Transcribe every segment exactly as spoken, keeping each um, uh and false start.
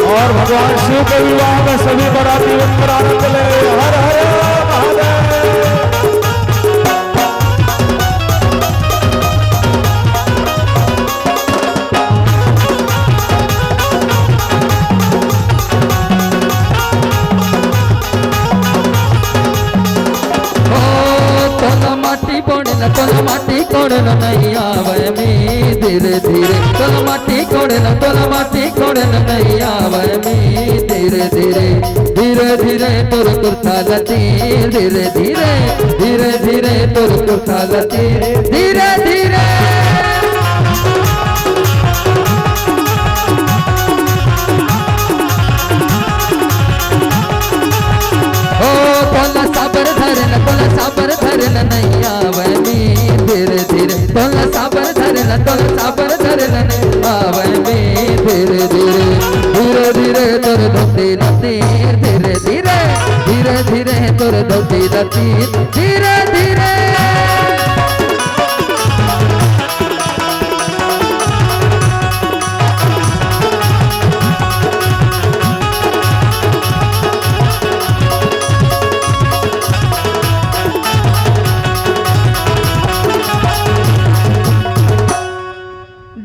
और भगवान शिव के विवाह में सभी बाराती मिलकर आनंद ले। हर हर महादेव। ओ, तोला माटी कोड़े ला, तोला माटी कोड़े ला नइ आवय में धीरे धीरे। तोला माटी कोड़े ला, तोला माटी कोड़े ला नइ आवय में धीरे धीरे। धीरे धीरे तोर कुर्ता ला तीर, धीरे धीरे, धीरे धीरे तोर कुर्ता ला तीर, धीरे धीरे। ओ तोला साबर धरे ला, तोला साबर धरे ला नइ आवय में धीरे धीरे। तोला साबर धरे ला, तोला साबर धरे ला नइ आवय में धीरे धीरे। धीरे धीरे तोर धोती ला तीर, धीरे धीरे, धीरे धीरे तोर धोती ला तीर, धीरे धीरे।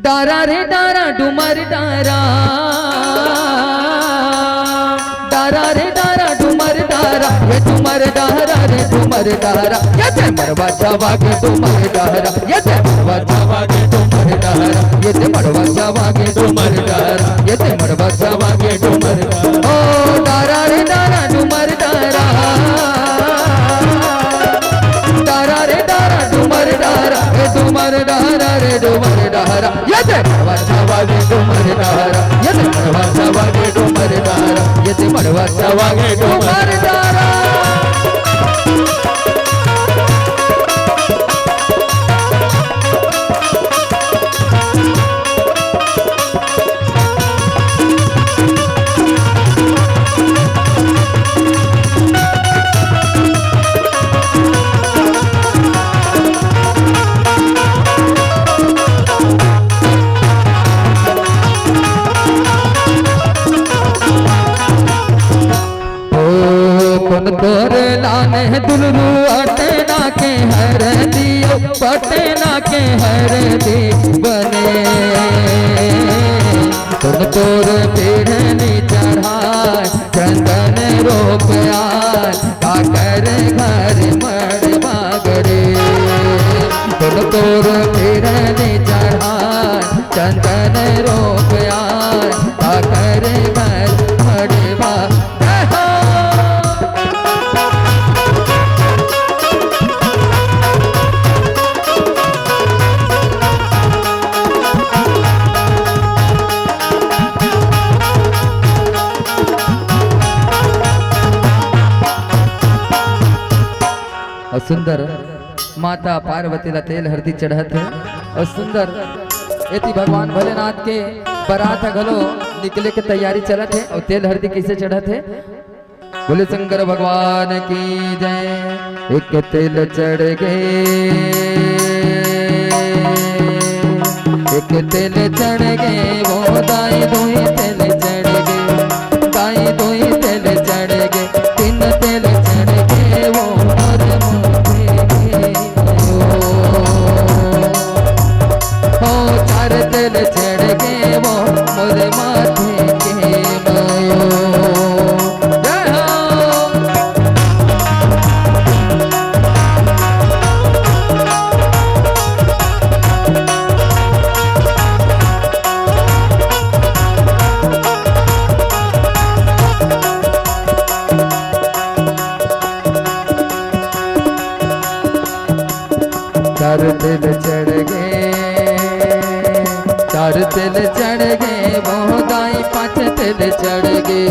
डारा रे डारा डुमर डारा, डारा रे डारा डुमर डारा, ये डुमर डारा रे डुमर डारा, ये ते मड़वा छावा के डुमर डारा, ये ते मड़वा छावा के डुमर डारा, ये ते मड़वा छावा के डुमर डारा, ये ते मड़वा छावा के डुमर डारा। ओ डारा रे डारा डुमर डारा, डारा रे डारा डुमर डारा, ए डुमर डारा रे डुमर डारा, ये ते मड़वा छावा के डुमर डारा, ये ते मड़वा छावा के डुमर डारा, ये ते मड़वा छावा के डुमर डारा। ओ कोन तोर लाने दुलरू अटना के हरदी, ओ पटना के हरदी बने। कोन तोर पीढ़नी चढ़ाय चंदन रोप आय, काकर घर मड़वा गड़े। कोन तोर पीढ़नी चढ़ाय चंदन रोप आय, काकर घर मड़वा। जय हो। अउ सुंदर माता पार्वती ला तेल हरदी चढ़त हे अउ सुंदर एती भगवान भोलेनाथ के बरात ह घलो निकले के तैयारी चलत हे अउ तेल हरदी कइसे चढ़त हे। बोले शंकर भगवान की जय। एक तेल चढ़ गे, एक तेल चढ़ गे, वो दाई दुई तेल चढ़ गे, दाई दुई तेल चढ़ गे, तीन तेल चढ़ गे, वो मोर माथे के मयो। हो चार तेल चढ़ गे, वो मोर माथे के मयो। जय हो। चार तेल चढ़ गे, चार तेल चढ़ गे, वो दाई पाँच तेल चढ़ गे,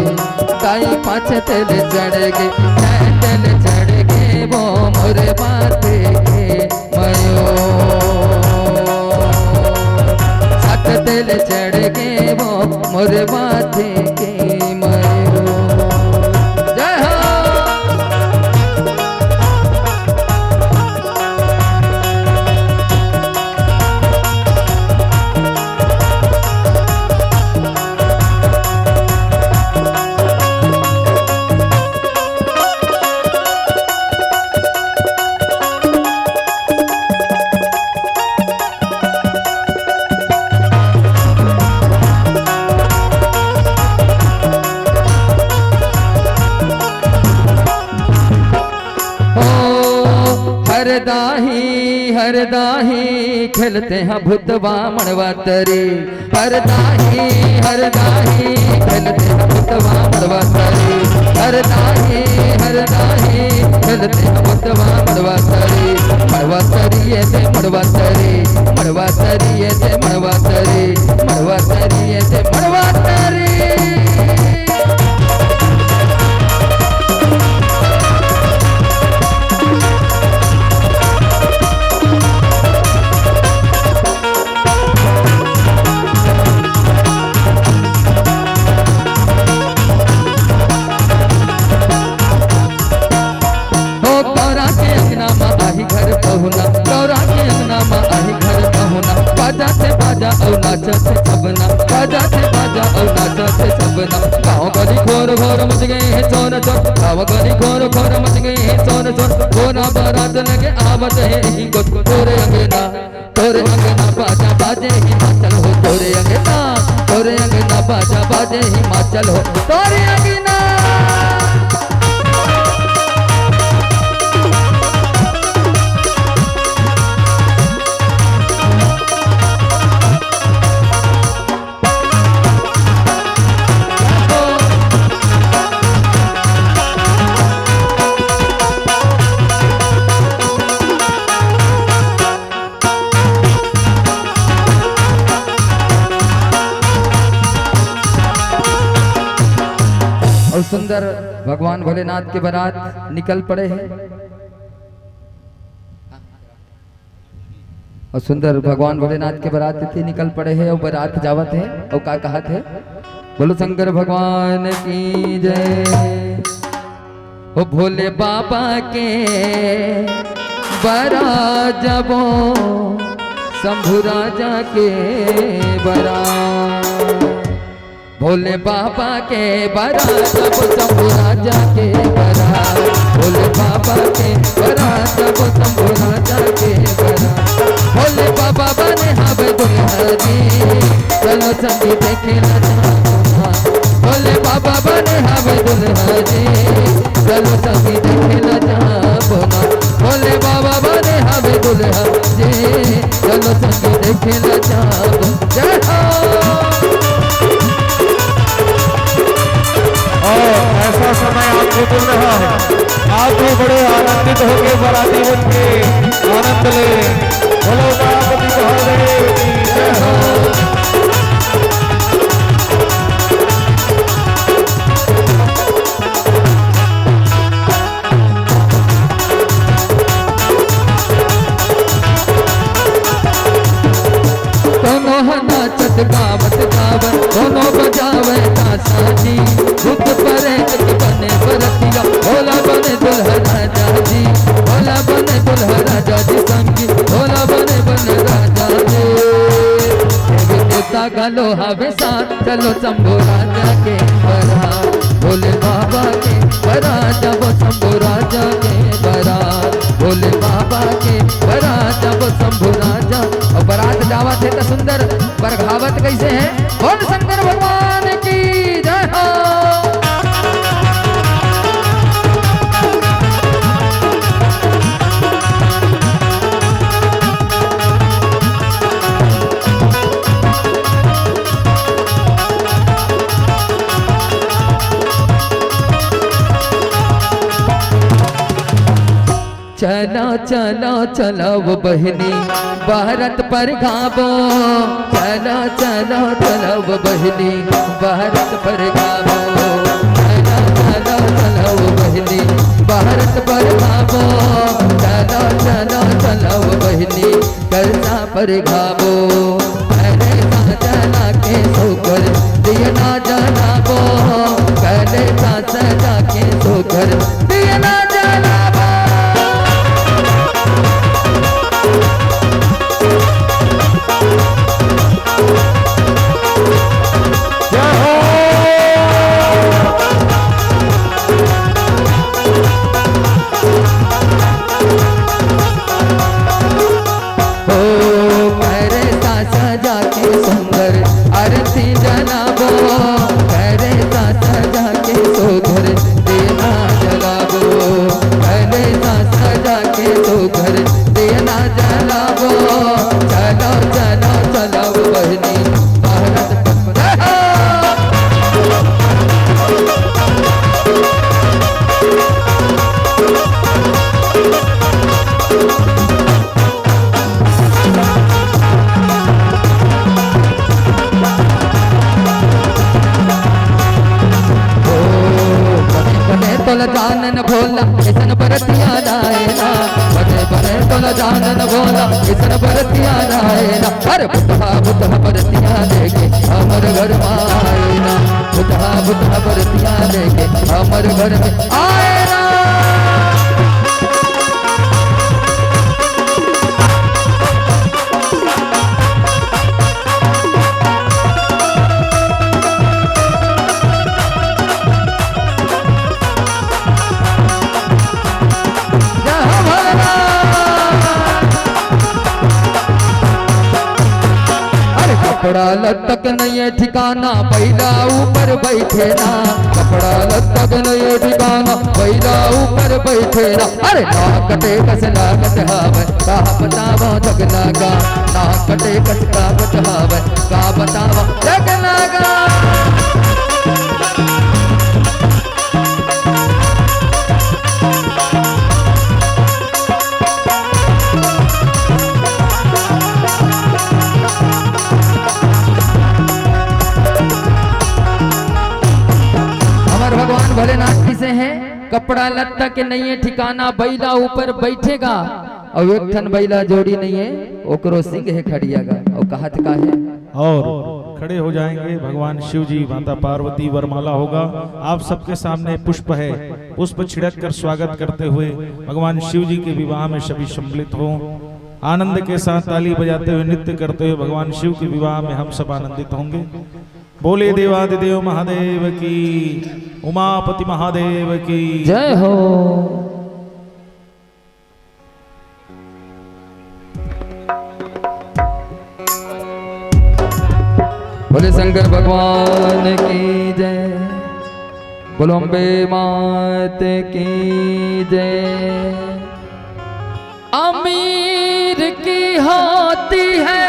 दाई पाँच तेल चढ़ गे, छह तेल चढ़ गे, वो मोर माथे के मयो। सात तेल चढ़ गे, वो मोर माथे के मयो। जय हो। हर दाही, हर दाही, खेलथे हा भूतवा मड़वा तरी। हर दाही, हर दाही, खेलथे हा भूतवा मड़वा तरी। हर दाही, हर दाही, खेलथे हा भूतवा मड़वा तरी। मड़वा तरी, ए दे मड़वा तरी, मड़वा तरी, ए दे मड़वा तरी, मड़वा तरी, ए दे मड़वा तरी। हो गौरा के अंगना म आही घर पहुना, गौरा के अंगना म आही घर पहुना। बाजा से बाजा अउ नाचा से सबना, बाजा से बाजा अउ नाचा से सबना। गाँव गली घोर घोर मच गए हैं चोर चोर, गाँव गली घोर घोर मच गए हैं चोर चोर। कोना बारात लगे आवत है ही गोत तोरे अंगना। तोरे अंगना बाजा बाजे हिमाचल हो, तोरे अंगना, तोरे अंगना बाजा बाजे हिमाचल हो, तोरे अंगना। अउ सुंदर भगवान भोलेनाथ के बारात निकल पड़े हे। अउ सुंदर भगवान भोलेनाथ के बारात एती निकल पड़े हे अउ बारात जावत हे अउ का कहत हे, बोलो शंकर भगवान की जय। ओ भोले बाबा के बारात जाबो, शंभू राजा के बारात। भोले बाबा के बारात जाबो, शंभू राजा के बारात। भोले बाबा के बारात जाबो, शंभू राजा के बारात। भोले बाबा बने हवे दुल्हा जी, चलो संगी देखे ला जाबो ना। भोले बाबा बने हवे दुल्हा जी, चलो संगी देखे ला जाबो ना। भोले बाबा बने हवे दुल्हा जी, चलो संगी देखे ला जाबो। जय हो। और ऐसा समय आपको मिल रहा है, आप भी बड़े आनंदित होके बाराती बन के आनंद ले। बोलो गणपति महादेव की जय हो। कोनो ह नाचत गावत गावत, कोनो बजावे तासा जी। भूत प्रेत के बने बरतिया, भोला बने दुल्हा राजा जी, भोला बने दुल्हा राजा जी संगी, भोला बने बने राजा जी। देवी देवता घलो हवे साथ, चलो शंभू राजा के बारात, भोले बाबा के बारात, जाबो शंभू राजा के बारात, भोले बाबा के बारात, जाबो शंभू राजा। अउ बारात जावत हे त सुंदर बरघावत कइसे हे, बोल शंकर भगवान की जय हो। चलो चलो चलो वो बहिनी, बारात बरघाबो। चलो चलो चलो वो बहिनी, बारात बरघाबो। चलो चलो चलो वो बहिनी, बारात बरघाबो। चलो चलो चलो वो बहिनी, कलसा बरघाबो। अरे साजा लाके सुघर दिया ना जलाबो, कलसा सजा के सुघर दिया ना जलाबो। जय हो। ओ, अरे जानन भोला, ऐसन बरतिया लाए ना। बड़े बड़े तोला जानन भोला, ऐसन बरतिया लाए ना। अरे बुतहा बुतहा बरतिया लेके हमर घर में आए ना। बुतहा बुतहा बरतिया लेके हमर घर में आए ना। जय हो भोलेनाथ। अरे कपड़ा लत्ता के नइये ठिकाना, बइला ऊपर बइठे ना। कपड़ा लत्ता के नइये ठिकाना, बइला ऊपर बइठे ना। अरे ना कटे कस लागत हवय, का बतावा जग लागा। ना कटे कस लागत हवय, का बतावा जग लागा। हमर भगवान भोलेनाथ जी से हैं, कपड़ा लत्ता के नइये ठिकाना, बइला ऊपर बइठेगा अउ एक ठन बइला जोड़ी नइये, ओकरो सिंग हे खड़िया गा। अउ कहत का हे? और खड़े हो जाएंगे भगवान शिव जी, माता पार्वती, वरमाला होगा। आप सबके सामने पुष्प है, पुष्प छिड़क कर स्वागत करते हुए भगवान शिव जी के विवाह में सभी सम्मिलित हों। आनंद के साथ ताली बजाते हुए, नृत्य करते हुए भगवान शिव के विवाह में हम सब आनंदित होंगे। बोले देवादिदेव महादेव की, उमापति महादेव की जय हो। बोले शंकर भगवान की जय, बोलो अम्बे मात की जय। अमीर की होती है,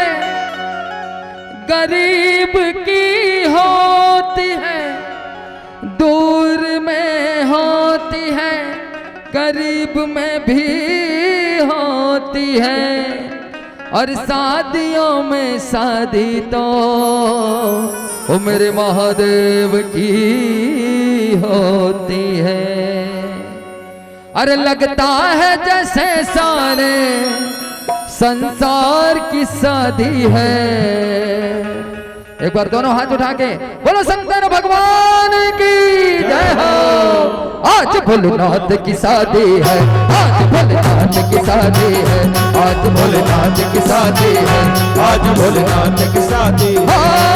गरीब की होती है, दूर में होती है, करीब में भी होती है। और शादियों में शादी तो ओ मेरे महादेव की होती है। अरे लगता है जैसे सारे संसार की शादी है। एक बार दोनों हाथ उठा के बोलो शंकर भगवान की जय हो। आज भोलेनाथ की शादी है, आज भोलेनाथ की शादी है, आज भोलेनाथ की शादी है, आज भोलेनाथ की शादी है। हाँ,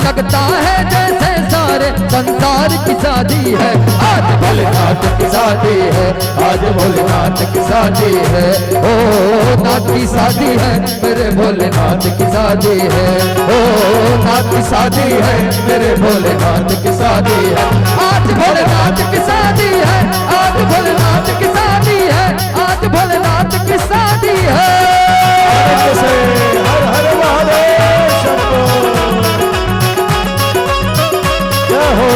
लगता है जैसे सारे संसार की शादी है। आज भोलेनाथ की शादी है, आज भोलेनाथ की शादी है। ओ नाथ की शादी है, मेरे भोलेनाथ की शादी है। ओ नाथ की शादी है, मेरे भोलेनाथ की शादी है। आज भोलेनाथ की शादी है, आज भोलेनाथ की शादी है, आज भोलेनाथ की शादी है। आनंद से हर हर महादेव शंभो। जय हो।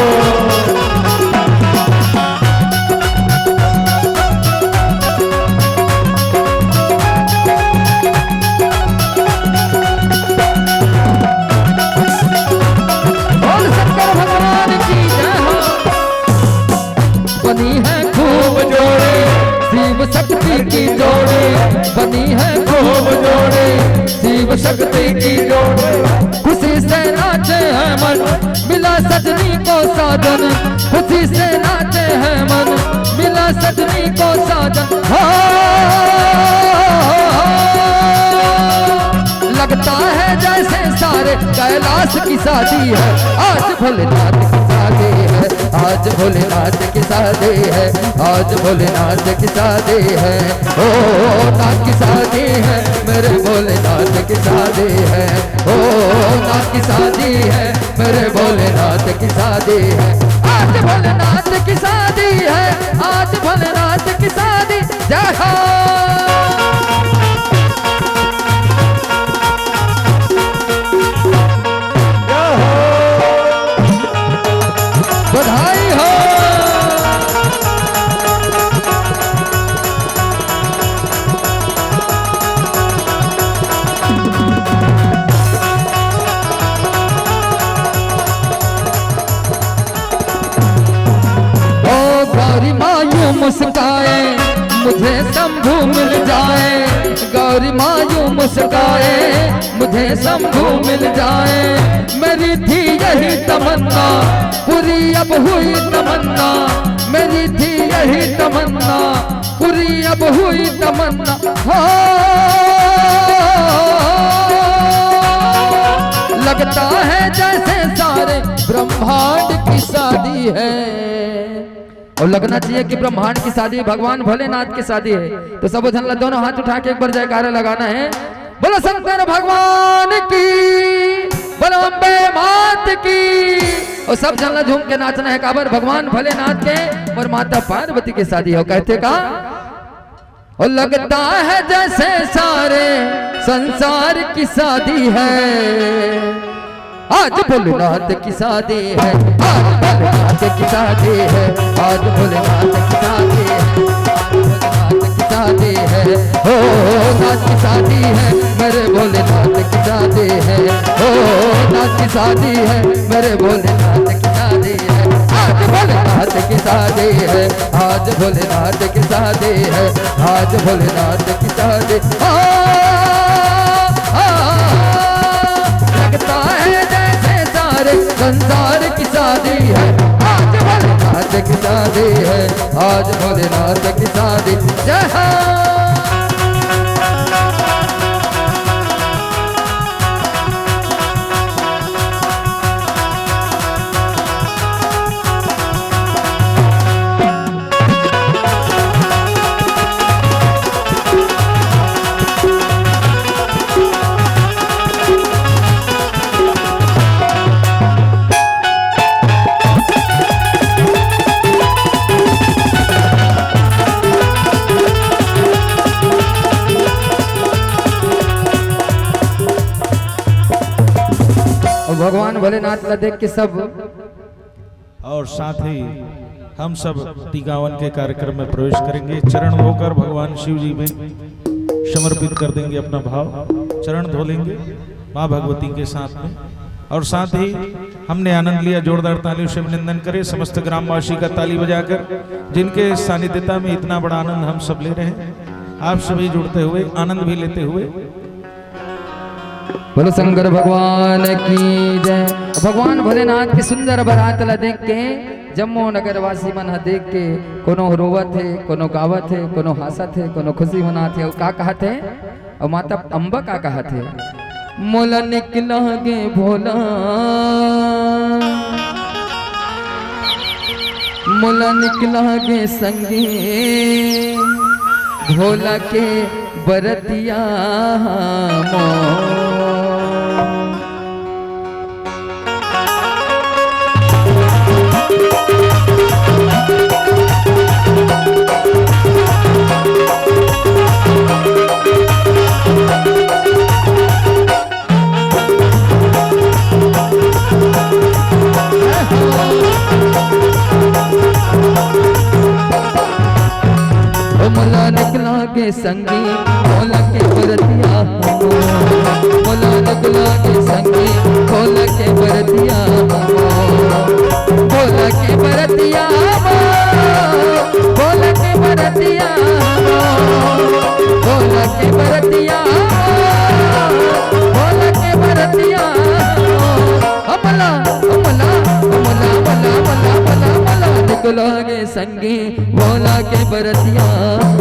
बोल शंकर भगवान की जय हो। बनी है खूब जोड़ी शिव शक्ति की जोड़ी, बनी है खूब जोड़ी शिव शक्ति की जोड़ी। खुशी से नाचे है मन, मिला सजनी को साजन। खुशी से नाचे है मन, मिला सजनी को साजन। हो, लगता है जैसे सारे कैलाश की शादी है। आज भोलेनाथ की शादी है, आज भोलेनाथ की शादी है, आज भोलेनाथ की शादी है। ओ नाथ की शादी है, मेरे भोलेनाथ की शादी है। ओ नाथ की शादी है, मेरे भोलेनाथ की शादी है। आज भोलेनाथ की शादी है, आज भोलेनाथ की शादी। जय हो। जय हो। बधाई हो। मुझे शंभू मिल जाए, गौरी माँ यूं मुस्काए, मुझे शंभू मिल जाए। मेरी थी यही तमन्ना, पूरी अब हुई तमन्ना। मेरी थी यही तमन्ना, पूरी अब हुई तमन्ना। हाँ, लगता है जैसे सारे ब्रह्मांड की शादी है। और लगना चाहिए कि ब्रह्मांड की शादी, भगवान भोलेनाथ की शादी है। तो सब झन ला दोनों हाथ उठा के एक बार जयकारा लगाना है। बोलो शंकर भगवान की, बोलो अम्बे मात की। और सब झन ला झूम के नाचना है, काबर भगवान भोलेनाथ के और माता पार्वती की शादी हो। कहते का? और लगता है जैसे सारे संसार की शादी है। आज भोलेनाथ की शादी है, आज भोलेनाथ की शादी है, आज भोलेनाथ की शादी है, आज भोलेनाथ की शादी है। हो, नाथ की शादी है, मेरे भोलेनाथ की शादी है। हो, नाथ की शादी है, मेरे भोलेनाथ की शादी है। आज भोलेनाथ की शादी है, आज भोलेनाथ की शादी है, आज भोलेनाथ की शादी। आ, आ, लगता है जैसे सारे संसार की शादी है। आज भोलेनाथ की शादी है, आज भोलेनाथ की शादी। जय हो। और भगवान भोलेनाथ ला देख के सब और साथ ही हम सब टीकावन के कार्यक्रम में प्रवेश करेंगे। चरण धोकर भगवान शिव जी में समर्पित कर देंगे अपना भाव, चरण धो लेंगे माँ भगवती के साथ में। और साथ ही हमने आनंद लिया, जोरदार तालियों से अभिनंदन करें समस्त ग्रामवासी का ताली बजाकर, जिनके सानिध्यता में इतना बड़ा आनंद हम सब ले रहे हैं। आप सभी जुड़ते हुए, आनंद भी लेते हुए बोलो शंकर भगवान की जय। भगवान भोलेनाथ के सुंदर बरात ला देख के जम्मो नगरवासी मन ह देख के कोनो रोवत हे, कोनो गावत हे, कोनो हंसत हे, कोनो खुशी मनात हे। अउ का कहत हे? अउ माता अम्बा का कहत हे? मोला निकला गे भोला, मोला निकला गे संगी, भोला के बरतिया मोर। ओ मोला निकला गे संगी, भोला के बरतिया मोर। मोला निकला गे संगी, भोला के बरतिया मोर। भोला के बरतिया मोर, भोला के बरतिया मोर, भोला के बरतिया मोर, भोला के बरतिया मोर। हमला, हमला, हमला, मला, मला, मला, मला, निकला गे संगी, भोला के बरतिया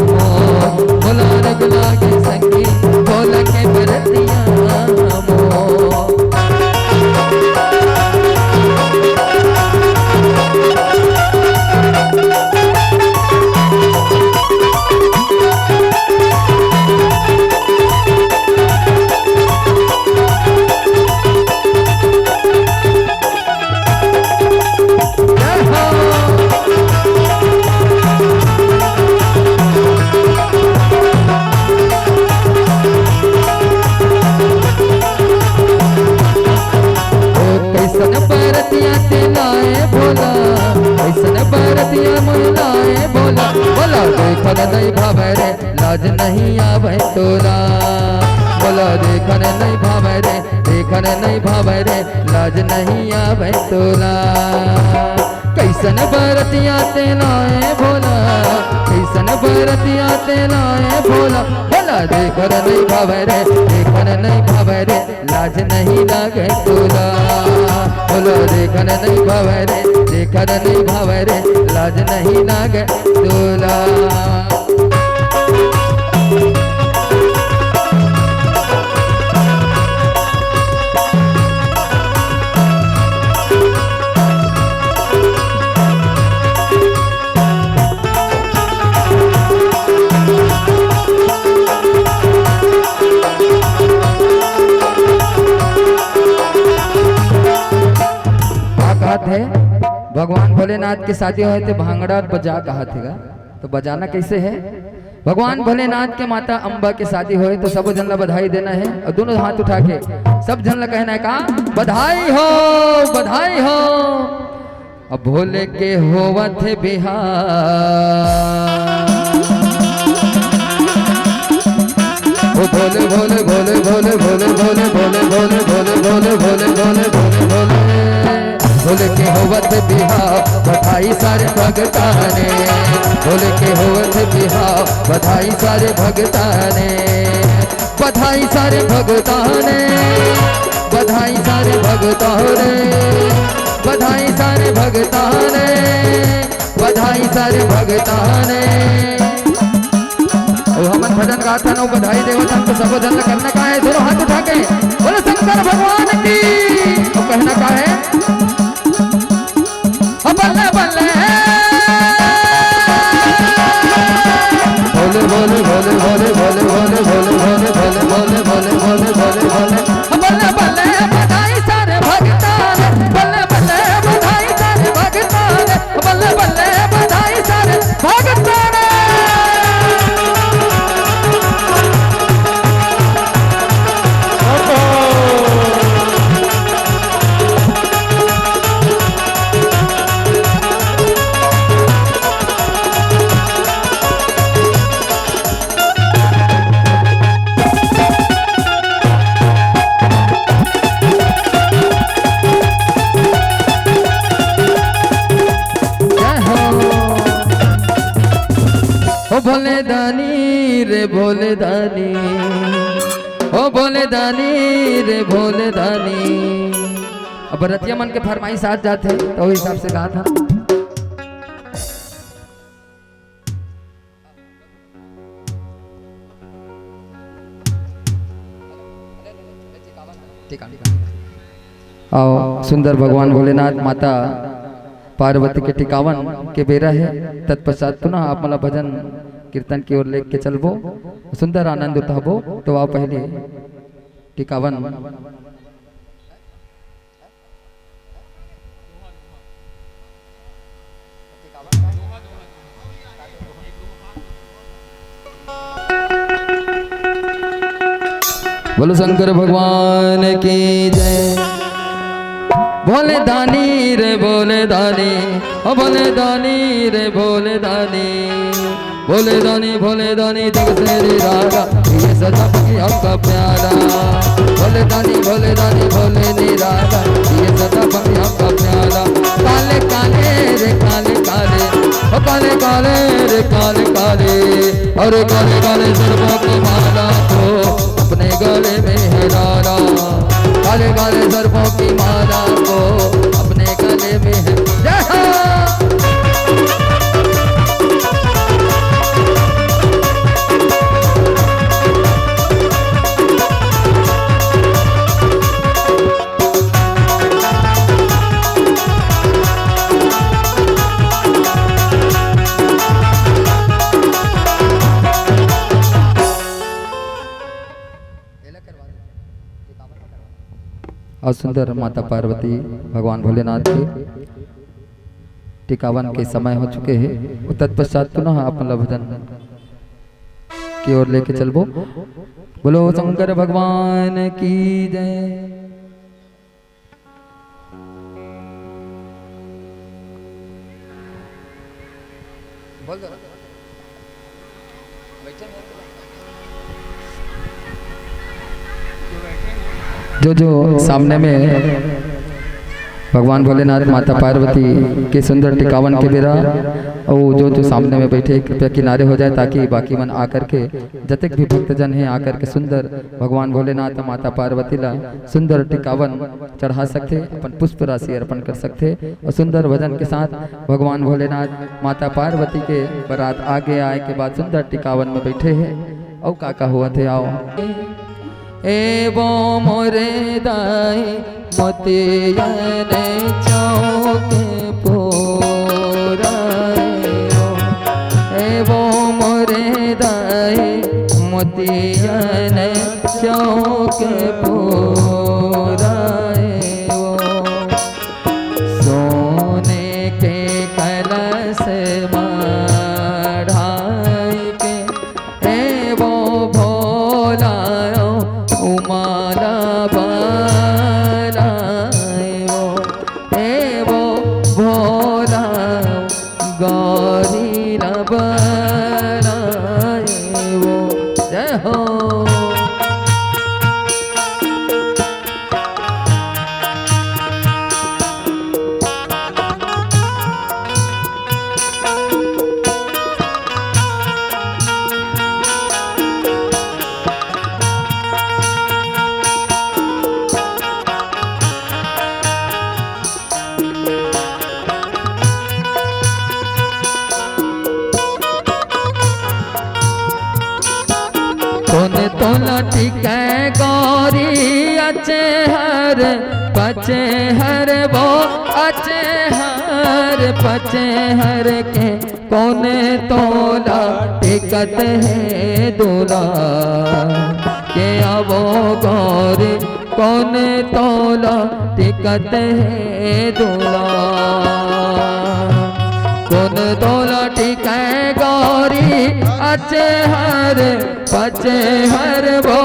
मोर। भोला निकला गे संगी, भोला के बरतिया मोर। ओ कैसन बरतिया ते लाए भोला, कैसन बरतिया मोर लाए भोला। भोला देखन नहीं भावे रे, लाज नहीं आवे तोला। भोला देखन नहीं भावे रे, देखन नहीं भावे रे, लाज नहीं आवे तोला। कइसन बरतिया ते लाए भोला, कइसन बरतिया ते लाए भोला, भोला देखन नइ भावय रे, देखन नइ भावय रे, लाज नहीं लागे तोला। भोला देखन नइ भावय रे, देखन नइ भावय रे, लाज नहीं लागे तोला। का कहत हे? भगवान भोलेनाथ के शादी होय ते भांगड़ा बजा कहत हे गा। तो बजाना कैसे है? भगवान भोलेनाथ के माता अम्बा के शादी होय तो सबो झन ला बधाई देना है और दोनों हाथ उठा के सब झन ला कहना है का, बधाई हो, बधाई हो। अब भोले के होवत हे बिहाव। ओ भोले, भोले, भोले, भोले, भोले के होवत हे बिहाव, बधाई सारे भगता ने। भोले के होवत हे बिहाव, बधाई सारे भगता ने। बधाई सारे भगता ने, बधाई सारे भगता ने, बधाई सारे भगता ने, बधाई सारे भगता ने। अउ हमन भजन गाथन अउ बधाई देवत हन, तो सबो झन ला करना का है, दोनों हाथ उठा के बोलो शंकर भगवान की। अउ कहना का है, बल्ले बल्ले। भोले, भोले, भोले। बल्ले बल्ले बधाई सारे भगता ने, बल्ले बल्ले बधाई सारे भगता ने, बल्ले बल्ले बधाई सारे भगता ने। जय हो। ओ भोले दानी रे भोले दानी, ओ भोले दानी रे भोले दानी। अब बरतिया मन के फरमाइश आ जात हे, तो ओहि हिसाब से गात हन। ठीक है। अउ सुंदर भगवान भोलेनाथ माता पार्वती के टिकावन के बेरा हे। तत्पश्चात पुनः आप मन ला भजन कीर्तन की ओर लेके चलबो, सुंदर आनंद उठाबो। तो आओ पहले टिकावन। बोलो शंकर भगवान की जय। भोले दानी रे भोले दानी, ओ भोले दानी रे भोले दानी। भोले दानी, भोले दानी, जग से निराला, ये सदा बनी आपका प्याला। भोले दानी, भोले दानी, भोले निराला, ये सदा बनी आपका प्याला। काले काले रे काले काले, ओ काले काले रे काले काले, और काले काले सर्पों की माला को अपने गले में है डाला। काले काले सर्पों की माला को अपने गले में है। जय हो। अउ सुंदर माता पार्वती भगवान भोलेनाथ के टिकावन के समय हो चुके हे। तत्पश्चात पुनः आप मन ला भजन की ओर लेके चलबो। बोलो शंकर भगवान की जय। बोल दो ना। जो जो सामने में भगवान भोलेनाथ, माता पार्वती के सुंदर टिकावन के बेरा, अउ जो जो सामने में बैठे, कृपया किनारे हो जाए, ताकि बाकी मन आकर के, जतेक भी भक्तजन हे, आकर के सुंदर भगवान भोलेनाथ, माता पार्वती ला सुंदर टिकावन चढ़ा सकथे, अपन पुष्प राशि अर्पण कर सकथे, अउ सुंदर भजन के साथ भगवान भोलेनाथ, माता पार्वती के बारात आगे आए के बाद सुंदर टिकावन में बैठे हे। अउ का का होवत हे, आओ। ए वो मोरे दाई मोतियन चौक पोरायो, ए वो मोरे दाई मोतियन चौक पोरायो। सोने के कलश मढ़ाई के, ए वो भोला, उमाला बाला, ए वो, ए वो भोला, गौरी ला बाला, ए वो। जय हो। कोन तोला टिकै गौरी अचहर पचहर वो, अचहर पचहर के कोन तोला टिकत हे दूला। के आवो गौरी कोन तोला टिकत हे दूला। कोन तोला टिकै गौरी अचहर पचहर वो,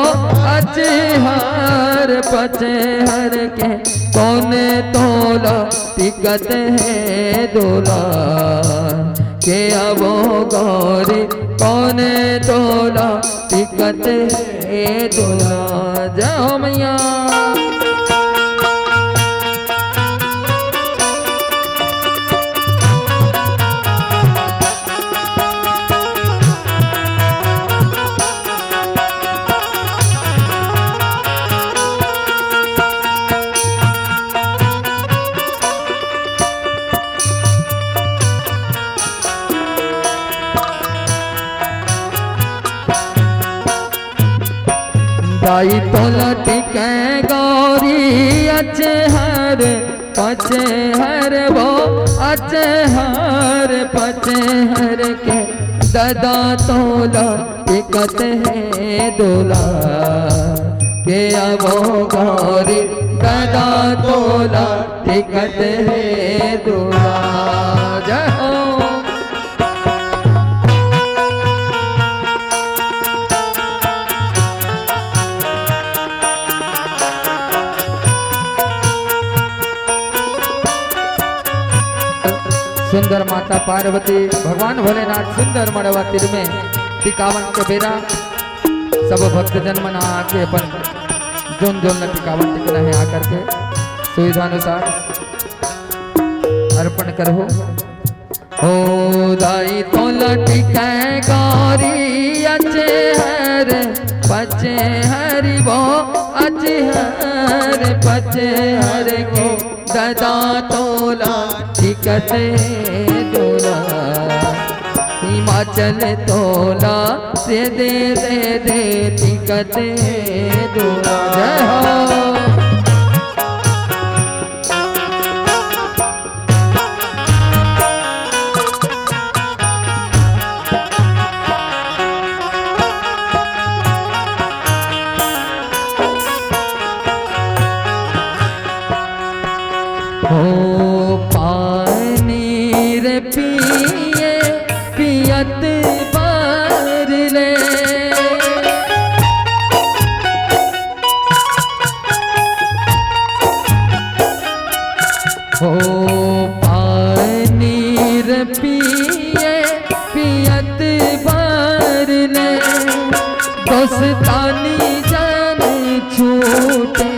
अचहर पचहर के कोन तोला टिकत हे दूला। के आवो गौरी कोन तोला टिकत हे दूला। जय हो मैया। दाई तोला टिकै गौरी अचहर पचहर वो, अचहर पचहर के ददा तोला टिकत हे दूला। के आवो गौरी ददा तोला टिकत हे दूला। जय हो। सुंदर माता पार्वती, भगवान भोलेनाथ सुंदर मड़वा तीर में टिकावन के बेरा सब भक्तजन मन आके अपन जोन जोन ला टिकावन टिकना हे आकर के सुविधानुसार अर्पण करहु। ओ दाई तोला टिकै गौरी अचहर पचहर वो, अचहर पचहर के ददा तोला टिकत हे दूला। हिमाचल तोला से दे दे दे टिकत हे दूला। जय हो। हो पानी रे पिए पियत बार ले। हो पानी रे पिए पियत बार ले, दोस्तानी जान छूटे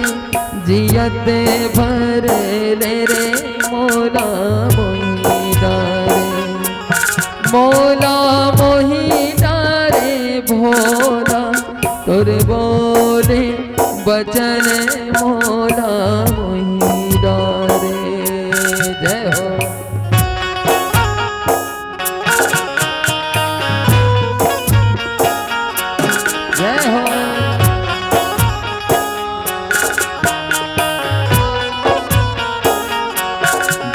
जियत भर ले रे मोला मोही डारे, मोला मोही डारे भोला, तोर बोले बचन मोला मोही डारे। जय हो। जय हो।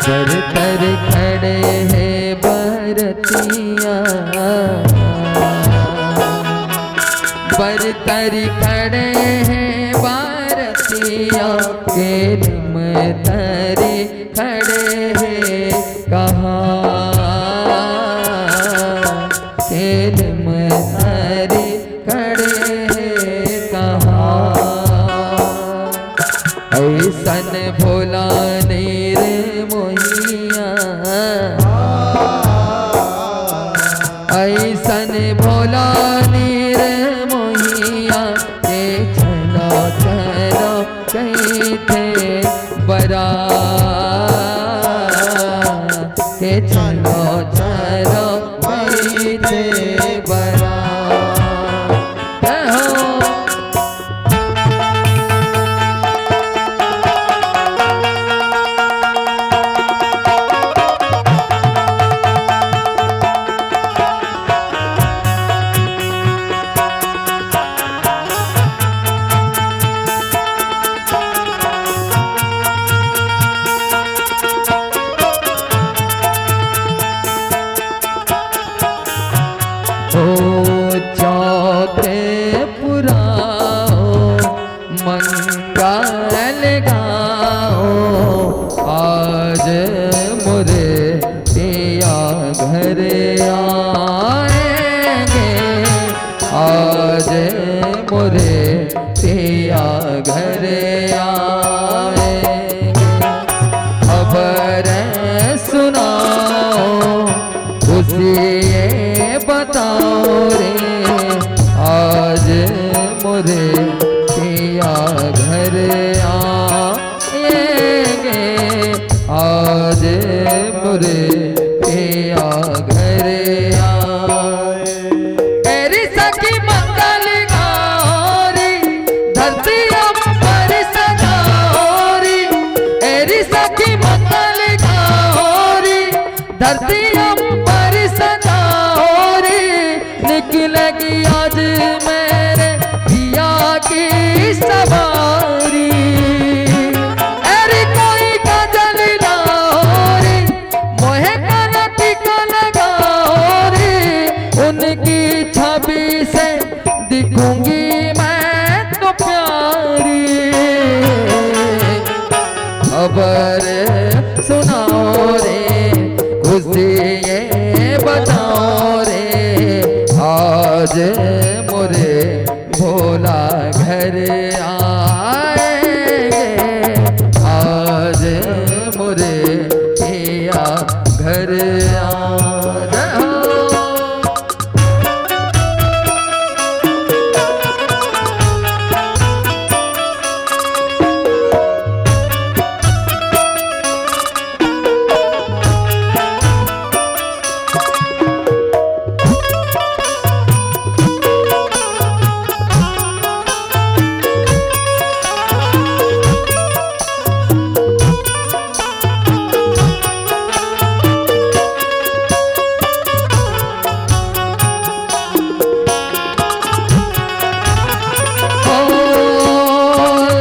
बर तर खड़े हैं बरतिया, बर तर खड़े हैं बरतिया, केलम तरी खड़े हैं कहाँ, केलम तरी खड़े हैं कहाँ। ऐसन भोला नीर मोहिया, ऐसन भोला नीर मोहिया, के चलो चलो कहिथे बरा, के चलो चलो कहिथे बरा। जय हो। ओ चौक पुराओ, मंगल गाओ, आज मोरे पिया घर आएंगे, आज मोरे पिया घर आएंगे। खबर सुनाओ, खुशी ये बताओ रे, आज मोरे पिया घर आएंगे, आज मोरे पिया घर आए। एरी सखी मंगल गाओ री, धरती अंबर सजाओ री। एरी सखी मंगल गाओ री, धरती अंबर सजाओ री। निकलेगी आज मेरे पिया की सवारी। अरे कोई गजल लाओ रे, मोहे कनक को लगाओ रे, उनकी छवि से दिखूंगी मैं तो प्यारी। खबर सुनाओ रे, खुशी ये बताओ रे, आज मोरे भोला घर आएंगे, आज मोरे पिया घर आ। जय हो। ओ,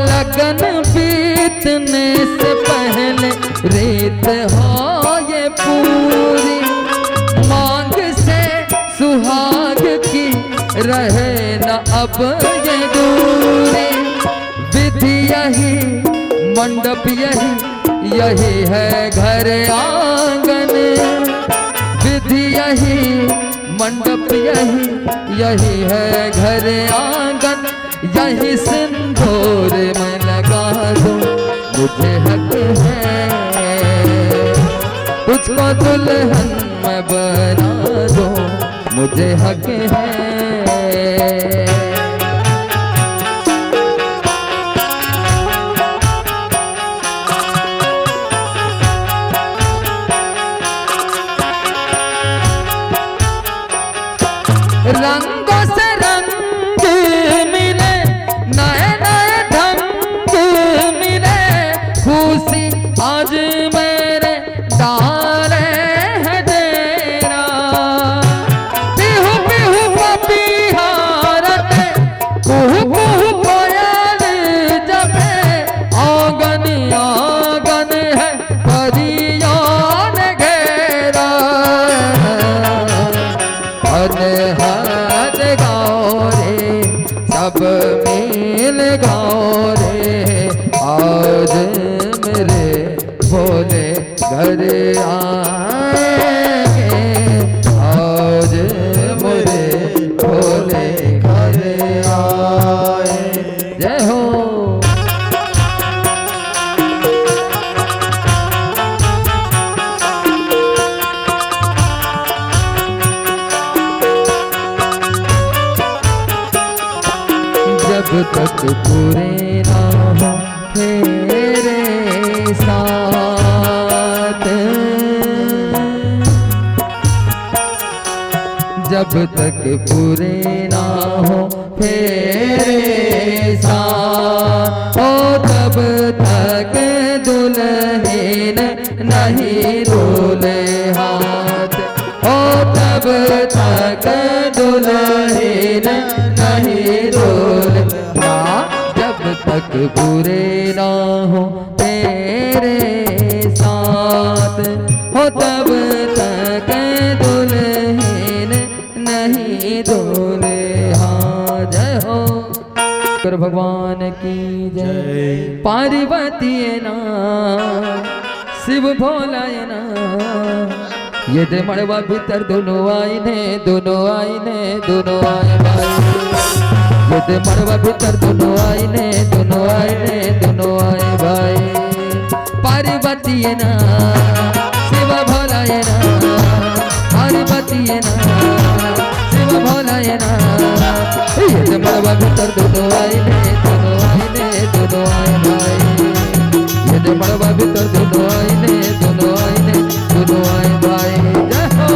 लगन बीतने से पहले रीत हो ये पूरी, मांग से सुहाग की रहे न अब ये दूरी। विधि यही, मंडप यही, यही है घर आंगन। विधि यही, मंडप यही, यही है घर आंगन। यही सिंदूर मैं लगा दूं, मुझे हक है। तुझको दुल्हन मैं बना दूं, मुझे हक है। आज मेरे डाले है डेरा। पिहु पिहु पपीहा रटे, कुहु कुहु कोयल जपे। आंगन आंगन है परियां ने घेरा। अनहद गाँव रे, सब मिल गाँव रे, आज मेरे भोले घर आएंगे, आज मेरे भोले घर आए। जय हो। जब तक पूरे ना हो फेरे सात, जब तक पूरे ना हो फेरे सात, ओ तब तक दुल्हन नहीं दूल्हे हाथ। ओ तब तक दुल्हन नहीं दूल्हा। जब तक पूरे ना हो फेरे सात, हो तब तक दुल्हन नहीं दूल्हा। जय हो शंकर भगवान की जय। जय। पार्वती है ना, शिव भोला है ना, ये दे मड़वा भीतर दोनों आईने, दोनों आईने, दोनों आए भाई। ये दे मड़वा भीतर दोनों आईने, दोनों आईने, दोनों आए भाई। पार्वती है ना, शिव भोला है ना, पार्वती है ना, शिव भोला है ना। ये दे मड़वा भीतर दोनों आईने, दोनों आईने, दोनों आए भाई। ये दे मड़वा भीतर दोनों आईने, दोनों आईने, दोनों आए भाई। जय हो।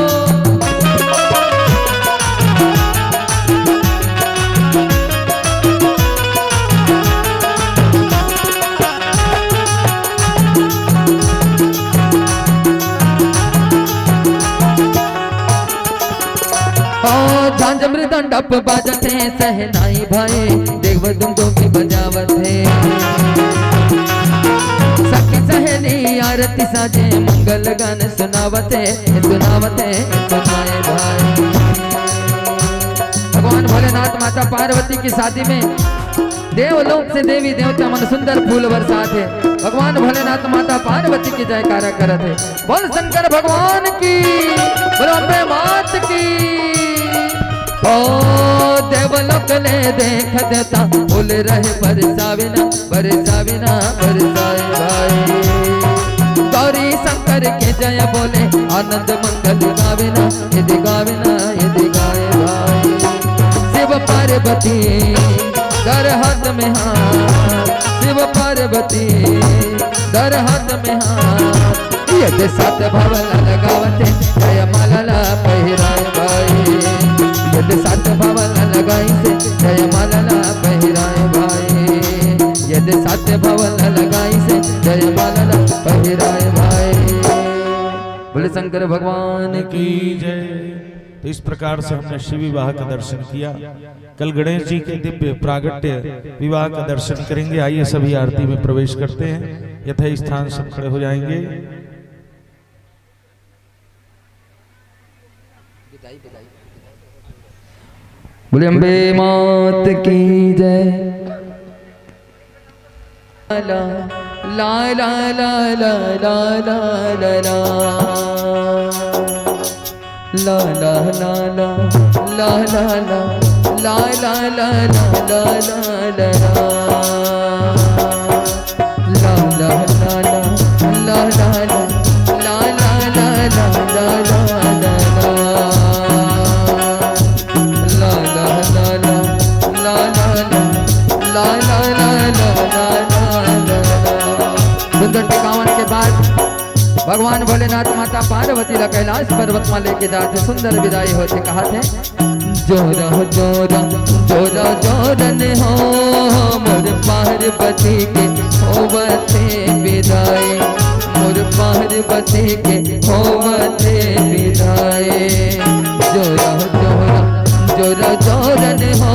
ओ झांझ मृदंग डप बाजत हे, सहनाई भाई, देव दुंदुभी बजावत हे। सखी सहेली आरती साजे, मंगल गान सुनावत हे, सुनावत हे, सुनाए भाई। भगवान भोलेनाथ माता पार्वती की शादी में देवलोक से देवी देवता मन सुंदर फूल बरसात हे। भगवान भोलेनाथ माता पार्वती की जयकारा करत हे। बोल शंकर भगवान की, बोलो अम्बे मात की। ओ देवलोक ले देख देवता, फूल रहे बरसावे ना, बरसावे ना, बरसाए भाई। गौरी शंकर के जय बोले, आनंद मंगल गावे ना, यदि गावे ना, यदि गाए भाई। शिव पार्वती कर हाथ में हाथ, शिव पार्वती कर हाथ में हाथ। यदि सात भवन लगावते, जयमाला ला पहिराए भाई। यदि सात भवन लगाई से, जयमाला ला पहिराए भाई। यदि सात भवन लगाई से, जयमाला ला पहिराए भाई। बोले शंकर भगवान की जय। तो इस प्रकार से हमने शिव विवाह का दर्शन किया। कल गणेश जी के दिव्य प्रागट्य विवाह का दर्शन करेंगे। आइए, सभी आरती में प्रवेश करते हैं। यथा स्थान सब खड़े हो जाएंगे। बोले अम्बे मात की जय। ला, ला, ला। सुंदर टिकावन के बाद भगवान भोलेनाथ माता पार्वती ला कैलाश पर्वत मा लेके जात हे, सुंदर विदाई होत हे, कहात हे। जोरा जोरा जोरा जोरन हो, मोर पार्वती के होवत हे विदाई। पार्वती के होवथे विदाई। जोरा जोरा जोरा जोरन हो,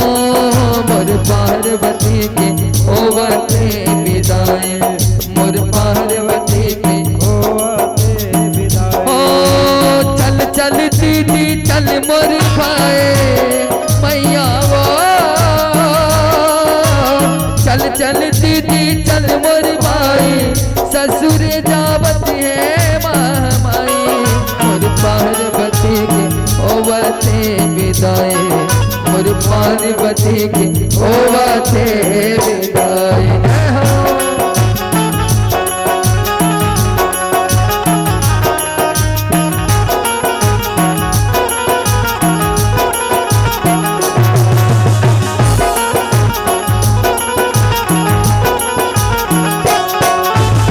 मोर पार्वती के होवथे विदाई, मोर पार्वती के होवथे विदाई। ओ चल चल दीदी चल मोर भाई, मैया वो चल चल दीदी चल मोर भाई, ससुर जावत हे माँ माई। मोर पार्वती के होवथे विदाई, मोर पार्वती के होवथे विदाई। जय हो।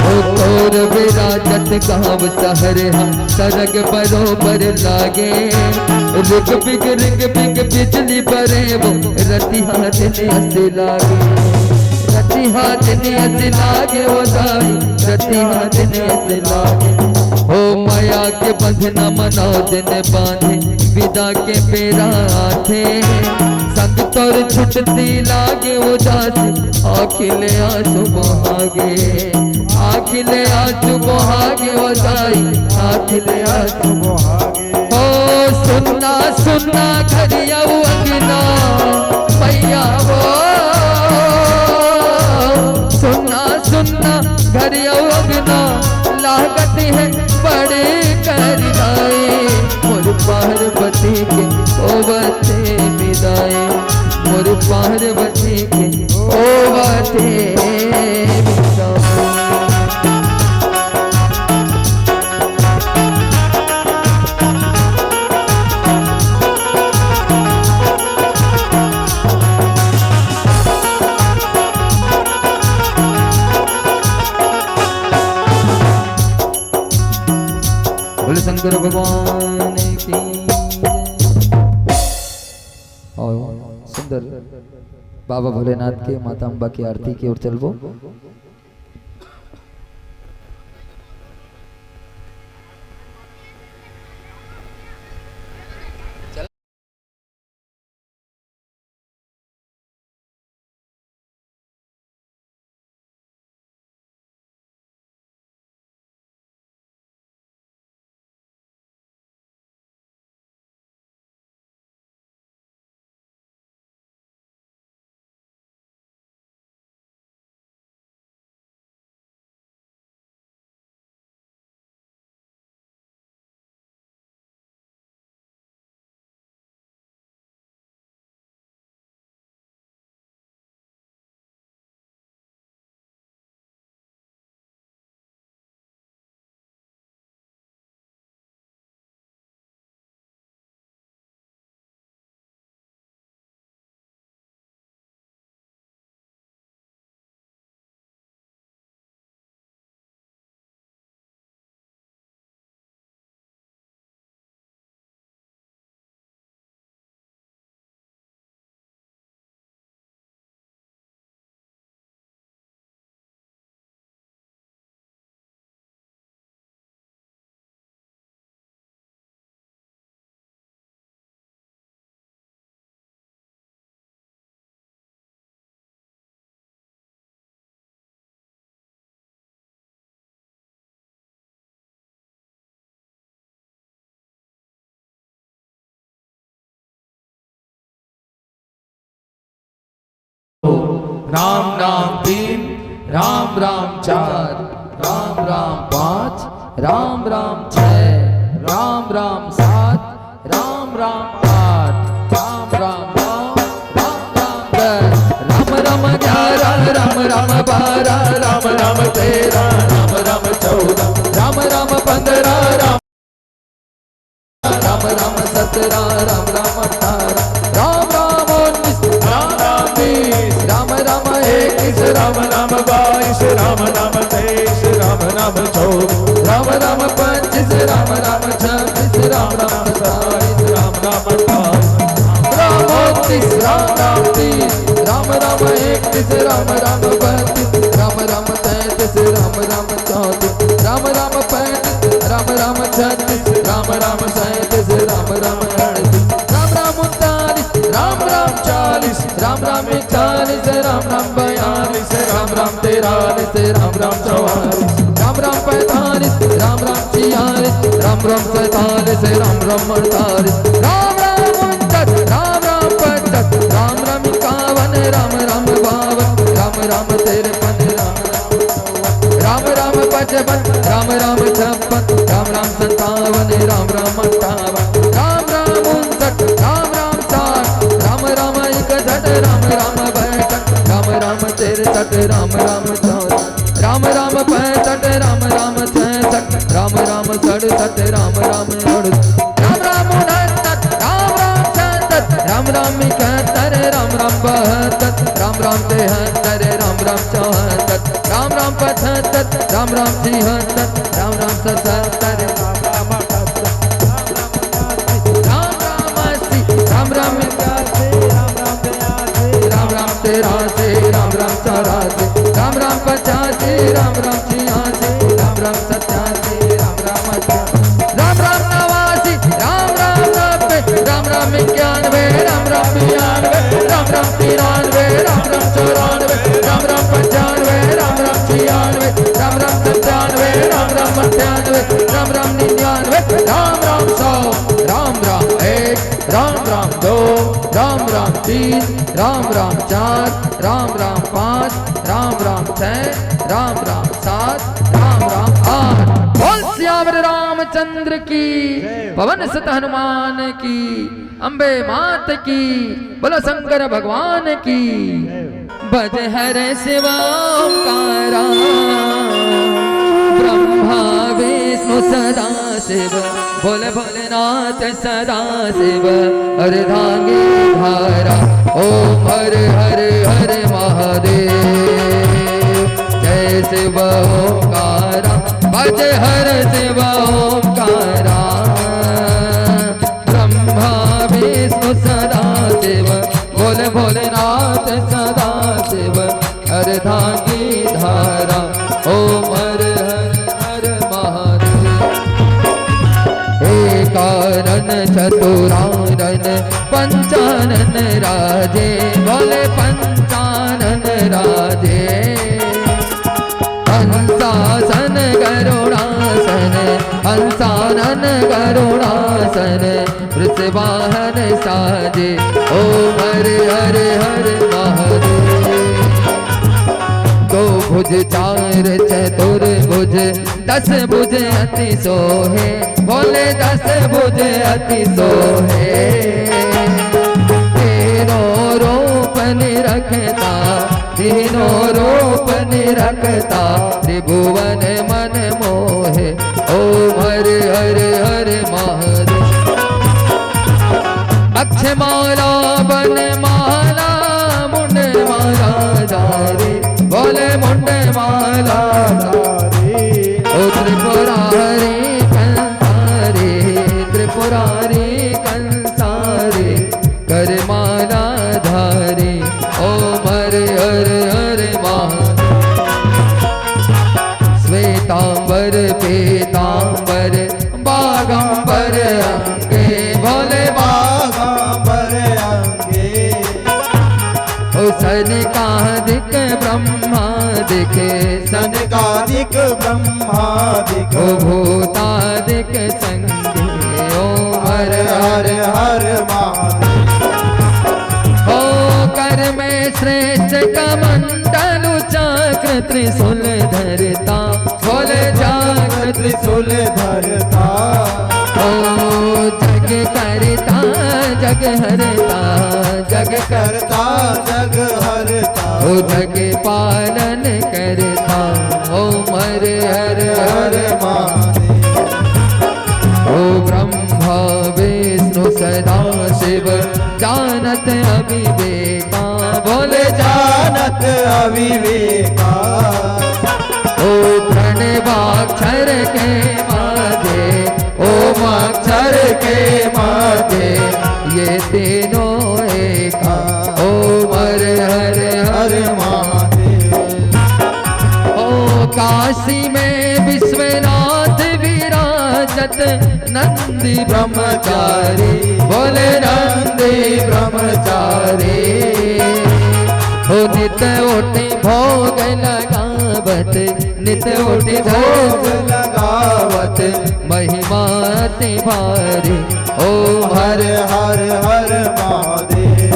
ओ तोर विराजत गाँव शहर हा, सरग बरोबर लागे। रिग बिग रिग बिग बिजली बरे वो, रतिहा दिन अस लागे। रतिहा दिन अस लागे वो दाई, रतिहा दिन अस लागे। ओ माया के बंधना म नौ दिन बांधे, विदा के बेरा आथे। संग तोर छुटती लागे उदास, आँखी ले आंसू बहागे। आँखी ले आंसू बहागे ओ दाई, आँखी ले आंसू बहागे। ओ सुन्ना सुन्ना घर अउ अंगना, मैया वो सुन्ना सुन्ना घर अउ अंगना, लागत हे बड़ी कठिनाई। मोर पार्वती के होवथे विदाई, मोर पार्वती के होवथे विदाई। बोले शंकर भगवान की जय। और सुंदर बाबा भोलेनाथ के, माता अम्बा की आरती की ओर चलबो। राम नाम तीन, राम राम चार, राम राम पाँच, राम राम छः, राम राम सात, राम राम आठ, राम राम नौ, राम राम दस, राम राम ग्यारह, राम राम बारह, राम राम तेरह, राम राम चौदह, राम राम पन्द्रह, राम राम राम सत्रह, राम राम अठारह, राम राम उन्नीस, राम राम बीस, राम राम इक्कीस, राम राम बाईस, राम राम तेईस, राम राम चौबीस, राम राम पच्चीस, राम राम छब्बीस, राम राम सत्ताईस, राम राम अट्ठाईस, राम राम उनतीस, राम राम तीस, राम राम इकतीस, राम राम बत्तीस, राम राम तैंतीस, राम राम चौंतीस, राम राम पैंतीस, राम राम छत्तीस, राम राम सैंतीस, राम राम अड़तीस, राम राम उनतालीस, राम राम चालीस, राम राम इकतालीस, राम राम बयालीस, राम राम तिरालीस, राम राम चौवालीस, राम राम पैंतालीस, राम राम छियालीस, राम राम सैंतालीस, राम राम अड़तालीस, राम राम उनसठ, राम राम पचसठ, राम राम इक्यावन, राम राम बावन, राम राम तिरपन, राम राम राम राम पचपन, राम राम छप्पन, राम राम सत्तावन, राम राम अट्ठावन, राम राम उनसठ, राम राम साठ, राम राम इकसठ, राम राम बासठ, राम राम तिरसठ, राम राम चौसठ, राम राम पैंसठ, राम राम छसठ, राम राम सड़सठ, राम राम अड़सठ, राम राम उनहत्तर, राम राम सत्तर, राम राम इकहत्तर, राम राम बहत्तर, राम राम तिहत्तर, राम राम चौहत्तर, राम राम पचहत्तर, राम राम छिहत्तर, राम राम सतहत्तर, राम राम अस्सी, राम राम इक्यासी, राम राम तिरासी, राम राम चौरासी, राम राम पचासी, राम राम छियासी, राम राम सत्यासी, राम राम अट्ठासी, राम राम नवासी, राम राम नब्बे, राम राम इक्यानवे, राम राम बयानवे, राम राम तिरानवे, राम राम चौरानवे, राम राम पंचानवे, राम राम छियानवे, राम राम सत्तानवे, राम राम अट्ठानवे, राम राम निन्यानवे, राम राम सौ, राम राम एक, राम राम दो, राम राम तीन, राम राम चार, राम राम पाँच, राम राम छह, राम राम सात, राम राम आठ। बोल सियावर रामचंद्र की, पवन सुत हनुमान की, अम्बे मात की, बोलो शंकर भगवान की। बजे हर शिव ओंकारा, ब्रह्मा विष्णु सदा शिव, बोले भोलेनाथ सदा शिव, अर्धांगी धारा, ओम हर हर हर महादेव। जय शिव ओंकारा, बजे हर शिव ओंकारा, ब्रह्मा विष्णु सदा शिव, बोले भोलेनाथ सदा शिव, अर्धांगी धारा, ओम हर हर हर महादेव। एकानन चतुरानन पंचानन राजे, बोले पंचानन राजे। हंसासन गरुड़ासन, हंसानन गरुड़ासन, वृषवाहन साजे। ओम हर हर हर महादेव। दो भुज चार चतुर्भुज, दस भुज अति सोहे, बोले दस भुज अति सोहे। तेरो रूप निरखता, तीनों रूप निरखता, त्रिभुवन मन मोहे। ओम हर हर हर महादेव। अक्षमाला बनमाला मुंडमाला धारी, बोले मुंडमाला धारी। ओ त्रिपुरारी कंसारी, त्रिपुरारी कंसारी, करमाला धारी, ओम हर हर हर महादेव। श्वेतांबर पीतांबर बागंबर अंगे, भोले बागंबर अंगे। ओ सनकादिक ब्रह्मादिक, सनकादिक ब्रह्मादिक, ओ भूतादिक संगे, ओम हर हर हर महादेव। ओ कर में श्रेष्ठ कमंडलु चक्र त्रिशूल धरता, बोले चक्र त्रिशूल धरता। ओ जग करता जग हरता, जग करता जग हरता। ओ जग पालन करता, ओम हर हर हर महादेव। ओ ब्रह्मा विष्णु सदा शिव, जानत अविवेका, बोले जानत अविवेका। ओ प्रणवाक्षर के माथे, ओम अक्षर के माथे, ये तीनों एका। ओम हर हर हर महादेव। ओ काशी में विश्वनाथ विराज नंदी ब्रह्मचारी, बोले नंदी ब्रह्मचारी। हो नित उठे भोग लगावत, नित उठे भोग लगावत, महिमा अति भारी। ओम हर हर हर महादेव।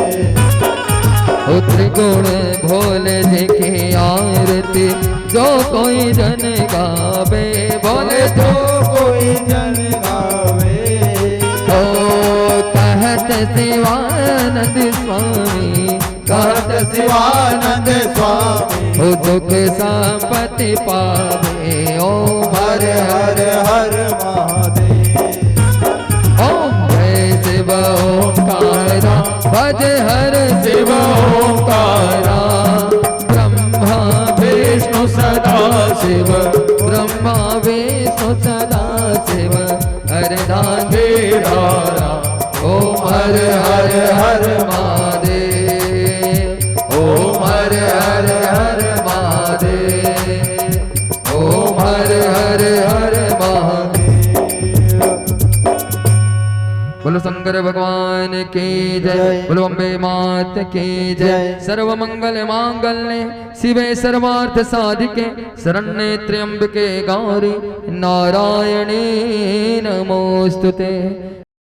उठे गुण भोले जी की आरती, जो कोई जन गावे, बोले जो कोई जन गावे। ओ कहत शिवानंद स्वामी, कहत शिवानंद स्वामी। हो सुख संपत्ति पावे। ओम हर हर हर महादेव। ओम जय शिव ओंकारा, भज हर शिव ओंकारा। ब्रह्मा विष्णु सदा शिव, ब्रह्मा विष्णु सदा शिव, अर्धांगिनी धारा। ओम हर हर हर महादेव, ओम हर हर हर महादेव, ओम हर हर हर महादेव। बोलो शंकर भगवान की जय, जय। बोलो अम्बे मात की जय। जय। सर्व मंगल मांगल्ये शिवे सर्वार्थ साधिके, शरण्ये त्र्यंबके गौरी नारायणी नमोस्तुते।